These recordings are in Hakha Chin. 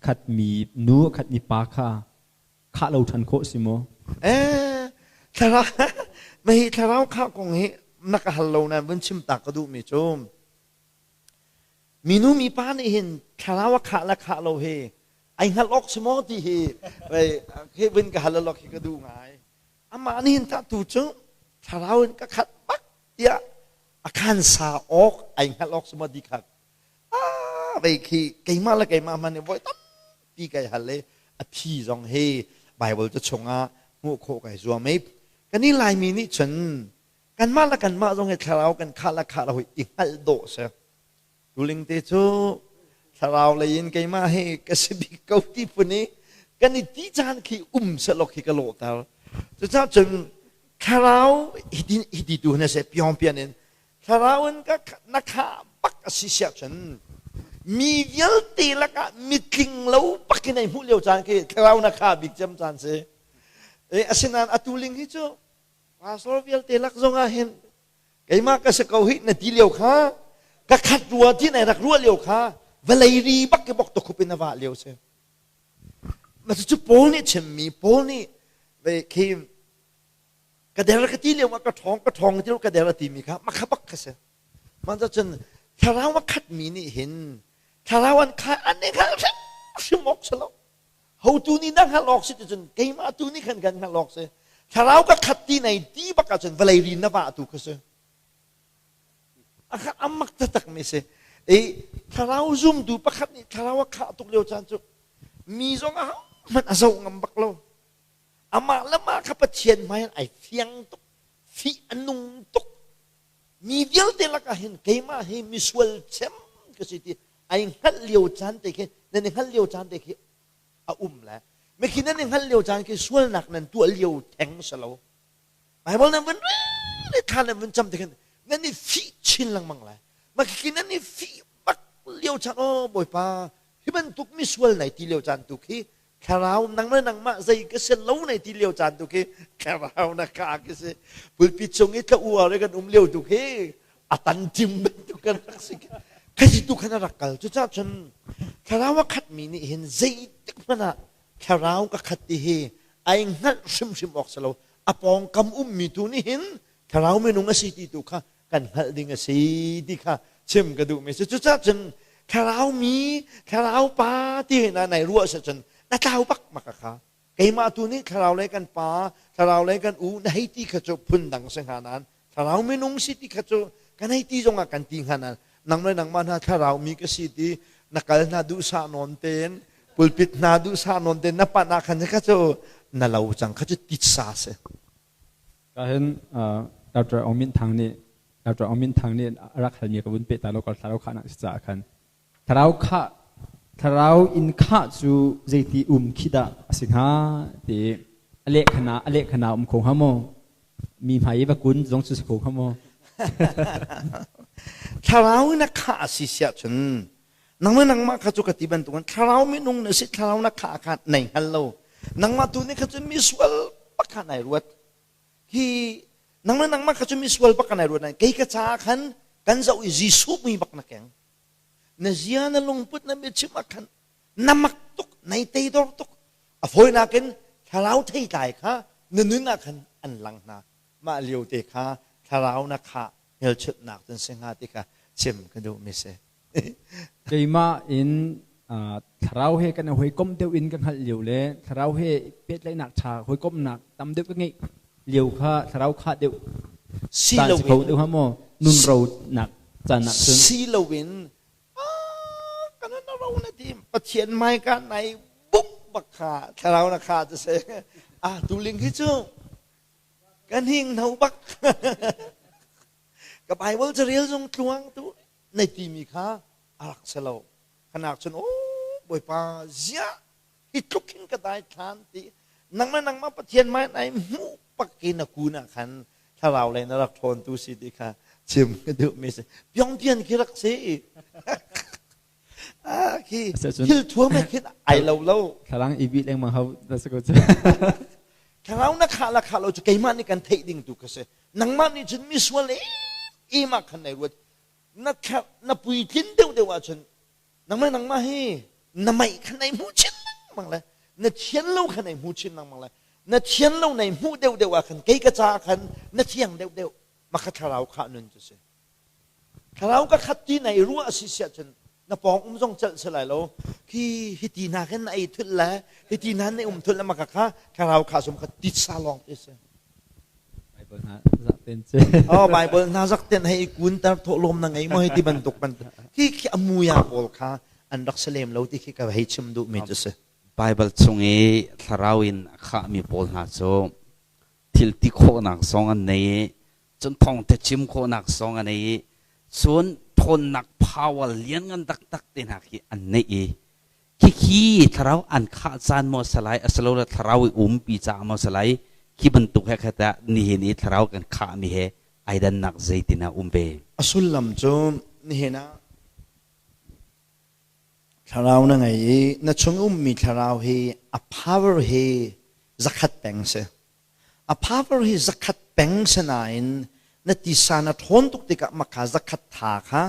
A khatmi nu a khatmi pa kha khah lo ṭhan khawh si maw? Eh, thlarau mei thlarau khah kong hi na ka hal lo nain vun chim ta ka duhmi cu minu mipa nih hin thlarau a khah le khah lo hi ai hngalh awk si maw ti hi khi vun ka hal lo khi ka duh ngai. Amah nih hin tah tu cu thlarau in ka khat bak tiah a khan sa awk ai hngalh awk si maw ti kha ah vei khi keimah le keimah hmanh nih voi tampi kai hal i a phi zong hi Bible ca chungah hmuh khawh kai zuam i kan i Laimi nih cun kanmah le kanmah zong hi thlarau kan khah le khah lo hi i hngalh dawh si. Tuling te cu thlarau lei in keimah hi ka si bik ko ti phun i kan i ti caan khi um sehlaw khi ka lawhter. Cucaah cun thlarau hiti hiti tu na se piong pian in thlarau in ka na khah bak a si siah cun mi vialte lakah mitling lo bak in ai hmuh lio caan khi thlarau na khah bik cem caan si. Asinain atu ling hi cu pastor vialte lak zongah hin keimah ka si ko hi na ti lio kha ka khat rua ti nai rak ruah lio kha vawlei ri bak ke bok to khup in a vah lio si. Ma cu Paul nih chimmi Paul nih ve khi ka der ka ti lio ah ka ṭhawng ka ṭhawng ti ka der a timi kha makha bak kha si. Man cun thlarau a khatmi nih hin thlarau an kha an i hngal hrim hrim awk si lo. Hotu nih na hngalh awk si ti cun keimah tu nih khan kan hngalh awk si. Thlarau ka khat ti nei ti bak ahcun vawlei ri na vah tu kha si. A amak taktak mi si. I thlarau zumtu pakhat nih thlarau a khah tuk lio caan cu mi zong a hmanh a zoh ngam bak lo. Amah le mah kha Pathian hmai ai fiang tuk, fih a nung tuk. Mi vialte lakah hin keimah hi misual cem ka si ti ai hngalh lio caan te khi nan i hngalh lio caan te khi a um le mikhi nan i hngalh lio caan khi sualnak nan tuah lio theng si lo. Bible nan vun rel thla nan vun cam te khin nan i fih chin lengmang lai. Makhi nan i fih bak lio caan oh Bawipa hi bantuk misual nai ti lio caan tu khi thlarau nang le nangmah zei ka si lo nei ti lio caan tu khi thlarau na ka khi si. Pulpit cung i tla uar i kan um lio tu khi a tan tim bantuk kan rak si khi tu khan a rak kal. Cucaah cun thlarau a khatmi nih hin zeitik hmanh ah thlarau ka khat ti hi ai hngalh hrimhrim awk si lo. A pawngkam ummi tu nih hin thlarau minung a si ti tu kha kan hngalh ding a si ti kha chim ka duhmi si. Cucaah cun thlarau mi thlarau pa ti na nai ruah si cun na tlau bak maka kha. Keimah tu nih thlarau lei kan pa, thlarau lei kan u na hei ti kha cu phun dang si hnga nain thlarau minung si ti kha cu kan hei ti zongah kan ti hnga nain nang le nangmah hna thlarau mi ka si ti na kal hna duhsah nawn tein pulpit hna duhsah nawn tein na panh ah khan kha cu na lo cang kha cu titsa si. Ka hin Dr. Aung Min Thang nih Dr. Aung Min Thang nih a rak halmi ka vun pe ta lo kal thlarau khah nak si caah khan thlarau khah thlarau in khah cu zeiti um khi dah a si hnga ti a lehkhana a lehkhana um kho hnga maw? Mi hmai i va kun zong cu si kho hnga maw? Thlarau in a khah a si siah cun nangmah nangmah kha cu ka ti bantukin thlarau minung na si, thlarau na khah kha nei hngal lo. Nangmah tu nih kha cun misual pakhat nai ruat hi. Nangmah nangmah kha cu misual bak nai ruat. Kei ka caah khan kan zoh i Jesuh mui bak na keng, na zia na lungput na biachim ah khan na mak tuk, nai teidor tuk. A fawinak in thlarau theitlai kha na nun ah khan an lang hna. Mah lio te kha thlarau na khah hmelchunhnak cun si hnga ti kha chim ka duh mi si. Keimah in thlarau he kan hawikom deuh in ka hngalh lio le thlarau he pehtlaihnak ṭha hawikomhnak tam deuh ka ngeih lio kha thlarau khah deuh si lo kho deuh ha maw nun ro nak caan ah cun? Si loin kan na ro na ti Pathian mai ka nai buk bak kha thlarau na kha ti si. Ah, tuling hi cu kan hing no bak ka Bible carel zong tluang tu nei timi kha a rak si lo. Khanak cun o Bawipa ziah hi tluk hin ka dai thlan ti nangmah nangmah Pathian mai nai hmuh pak ke na kun ah khan thlarau lei na rak ṭhawn tu si ti kha chim ka duh mi si. Piong pian khi rak si. Ah, khi thil thuam khin ai lo lo. Thlarang i bih lengmang hau da si ko cu. Thlarau na khah la khah lo cu keimah nih kan theih ding tu ka si. Nangmah nih cun misual em ah khan nai ruat. Na na puitlin deuh deuh ahcun nangmah nangmah hi Na mei kha nai hmu chin lengmang le na thian lo kha nai hmu chin lengmang le na thian lo nai hmuh deuh deuh ah khan kei ka caah khan na thiang deuh deuh. Makha thlarau khah nun cu si. Thlarau ka khat ti nai ruah a si siah cun na pawng um zong celh si lai lo. Khi hi ti hna khin na ei thulh le hi ti hna na um thulh le maka kha thlarau kha sum kha titsa lawng te si. Bible hna zak ten ce. Oh Bible hna zak ten hei kun tar thawh lawm na ngei mo hei ti bantuk bantuk. Khi khi amuya pawl kha an rak si lem lo ti khi ka hei chim duh mi cu si. Bible chung i thlarau in a khahmi pawl hna cu thil ti khawhnak zong an nei i cun thawngtha chim khawhnak zong an nei i cun thawnnak power lianngan taktak te hna khi an neih i khikhi thlarau an khah caan maw salai asilole thlarau i umpi caah maw salai khi bantuk he khat ah nihin i thlarau kan khahmi he ai dannak zeitin ah um ve? A sullam cu nihin ah Thlarau na ngei i na chung ummi thlarau hi a power hi zakhat peng si. A power hi zakhat peng si nain na tisa na ṭhawn tuk tikah makha zakhat tha kha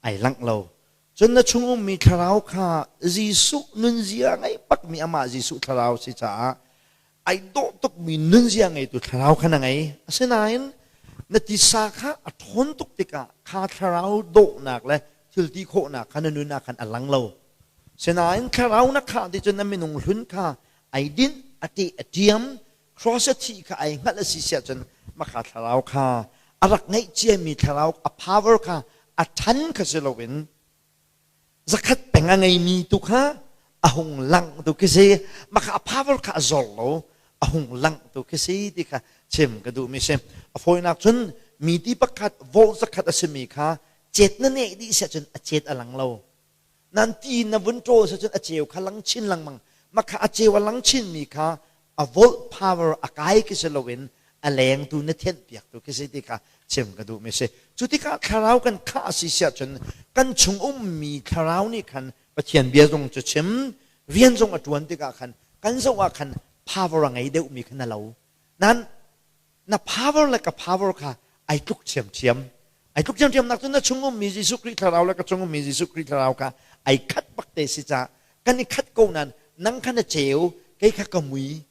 ai langh lo. Cun na chung ummi thlarau kha Jesuh nunzia ngei bakmi amah Jesuh thlarau si caah ai dawh tukmi nunzia ngeitu thlarau kha na ngei. Asinain na tisa kha a ṭhawn tuk tikah kha thlarau dawhnak le thil ti khawhnak kha na nun ah khan a lang lo. Sinain thlarau na khah ti cun na minung hlun kha ai dinh, a teh, a ṭiam, cross a thih kha ai hngalh a si siah cun makha thlarau kha a rak ngeih ciami thlarau a power kha a ṭhan kha si loin zakhat peng a ngeimi tu kha a hung lang tu khi si. Mah kha a power kha a zor lo, a hung lang tu khi si ti kha chim ka duhmi si. A fawinak cun mi ti pakhat volt zakhat a simi kha cet na neh dih siah cun a cet a lang lo. Nan ti na vun ṭawl siah cun a ceu kha lang chin lengmang. Mah kha a ceu a lang chinmi kha a volt power a kai khi si loin a lengtu na thianh piak tu khi si ti kha chim ka duhmi si. Cu tikah thlarau kan khah a si siah cun kan chung ummi thlarau nih khan Pathian bia zong cu chim, rian zong a ṭuan tikah khan kan zoh ah khan power a ngei deuhmi kha na lo. Nan na power le ka power kha ai tluk ṭhiamṭhiam. Ai tluk ṭhiamṭhiam nak cun na chung ummi Jesuh Khrih thlarau le ka chung ummi Jesuh Khrih thlarau kha ai khat bak te si ca kan i khat ko nain nang kha na ceu, kei kha ka mui.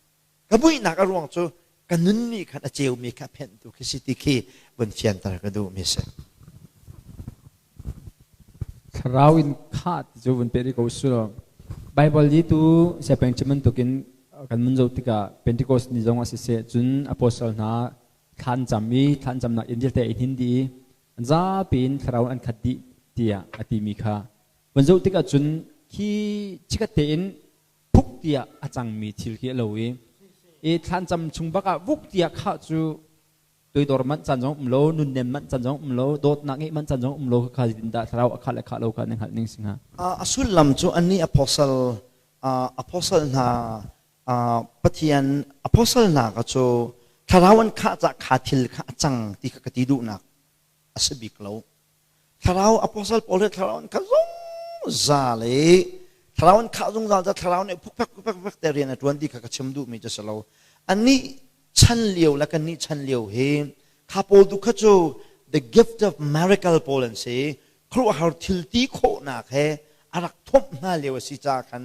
Ka muihnak a ruang cu ka nun nih khan a ceumi kha phenhtu khi si ti khi vun fianter ka duhmi si. Thlarau in khah ti cu vun pe rih ko su law Bible hi tu siapeng chim bantukin kan mun zoh tikah Pentecost ni zong a siseh cun apostle hna thlan cam i thlan camnak inn vialte i hnin dih i an zapi in thlarau an khat dih tiah a timi kha vun zoh tikah cun khi chikat tein phuk tiah a cangmi thil khi a lo i i thlan cam chung bak ah vuk tiah khah cu toidor manh caan zong um lo, nunnem manh caan zong um lo, dawtnak ngeih manh caan zong um lo kha zeitindah thlarau a khah le khah lo kha na hngalh ning si hnga? A sullam cu annih apostle apostle hna Pathian apostle hna kha cu thlarau an khah cah kha thil kha a cang ti kha ka ti duhnak a si bik lo. Thlarau apostle Paul he thlarau an khah zungzal i thlarau an khah zungzal ca thlarau nih phukphek phukphek phukphek te rian a ṭuan ti kha ka chim duhmi cu si lo. Annih chan lio le kannih chan lio hi kha pawl tu kha cu the gift of miracle pawl an si. Khuaruahhar thil ti khawhnak he a rak thomh hna lio a si caah khan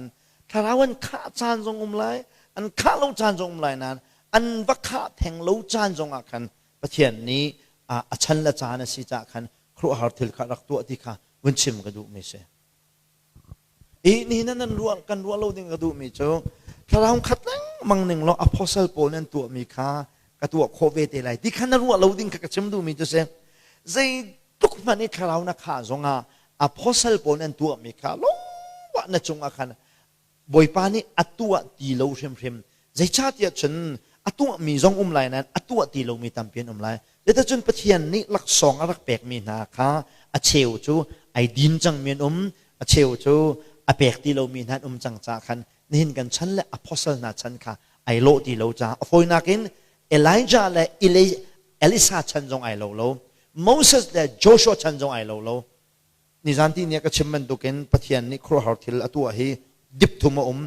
thlarau an khah caan zong um lai, an khah lo caan zong um lai nain an va khah theng lo caan zong ah khan Pathian nih a chan le caan a si caah khan khuaruahhar thil kha rak tuah ti kha vun chim ka duhmi si. I nihin nan ruah kan ruah lo ding ka duhmi cu thlarau khat lengmang ning law apostle pawl nih an tuahmi kha ka tuah khawh ve te lai ti kha na ruah lo ding kha ka chim duhmi cu si. Zeitluk hmanh i thlarau na khah zongah apostle pawl nih an tuahmi kha lawh na cungah khan Bawipa nih a tuah ti lo hrimhrim. Zeicahtiah cun a tuahmi zong um lai nain a tuah ti lomi tampi an um lai. Zeicahcun Pathian nih laksawng a rak pekmi hna kha a cheu cu ai din cangmi an um, a cheu cu a pek ti lomi hna an um cang caah khan nihin kan chan le apostle hna chan kha ai lawh ti lo caah a fawinak in Elijah le Elisa chan zong ai lo lo, Moses le Joshua chan zong ai lo lo. Nizan ti ni ah ka chim bantukin Pathian nih khuaruahhar thil a tuah hi dip thum a um.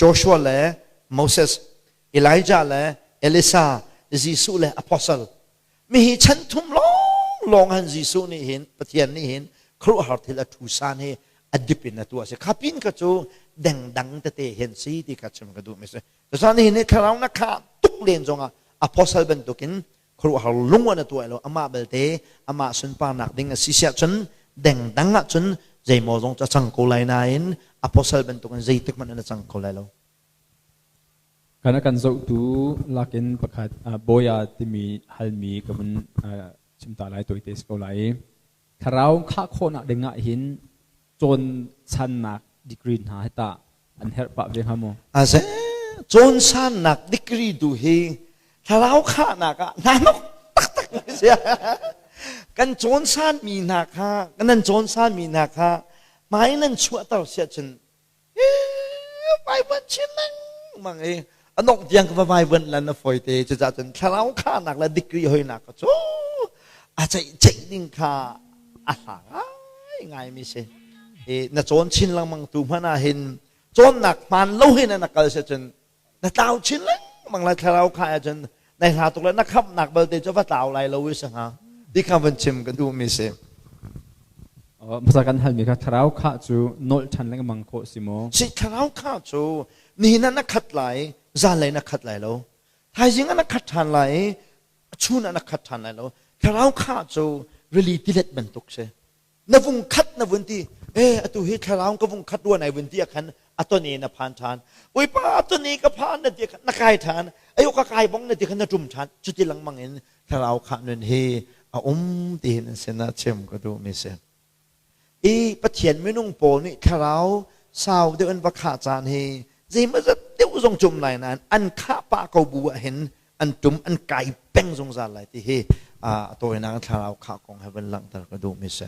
Joshua le Moses, Elijah le Elisa, Jesuh le apostle. Mi hi chan thum lawnglawng han Jesuh nih hin Pathian nih hin khuaruahhar thil a thu san hi a dip in a tuah si. Kha pin kha cu dengdang tete hen si ti kha chim ka duh mi si. Cucaah nihin ni thlarau na khah tuk len zongah apostle bantukin khuaruahhar lung na tuah lo, amah belte amah sunparnak ding a si siah cun dengdang ah cun zeimaw zong cu a cang ko lai nain apostle bantukin zeitik hmanh in a cang kho lai lo. Kan a kan zohtu lakin pakhat Bawia timi halmi ka vun chim ta lai, tawite si ko lai. Thlarau khah khawhnak ding ah hin cawn channak degree hna hi tah an herh pah ve hnga maw? Ase cawn sannak degree tu hi thlarau khahnak ah hna taktak si. Kan cawn san mi hna kha, kan cawn san mi hna kha hmai nan chuahter siah cun vaivuan chin lengmang i a dongh tiang ka va vaivuan lan na foi te. Cucaah cun thlarau khahnak le degree hoinak ka cu a ceih ceih ding kha a hla ngai ngai mi si. I na cawn chin lengmang tu hmanh ah hin cawnnak hmaan lo hin na kal si cun na tlau chin lengmang lai. Thlarau kha ah cun nai hla tuk le na khamhnak balte cu va tlau lai lo i sa hnga ti kha van chim ka duh mi si. Hmasa kan halmi kha thlarau khah cu nolh ṭhan lengmang khawh si maw? Si, thlarau khah cu nihin ah na khat lai, zanlei na khat lai lo. Thaizing ah na khat ṭhan lai, chun ah na khat ṭhan lai lo. Thlarau khah cu rili tilet bantuk si. Na vung khat na vun ti, e atu hi thlarau ka vung khat ruan ai vun ti ah khan atone na phan ṭhan. Bawipa, atone ka phan na ti khan na kai ṭhan. Ayo ka kai bong na ti khan na ṭum ṭhan. Cuti lengmang in thlarau khah nun hi a um ti hin sinah chim ka duh mi si. I Pathian minung pawl nih thlarau sau deuh an va khah caan hi zeimawzat deuh zong cum lai nain an khah pah ko bu ah hin an tum an kai peng zungzal lai ti hi a tawinak thlarau khah kong he van langhter ka duh mi si.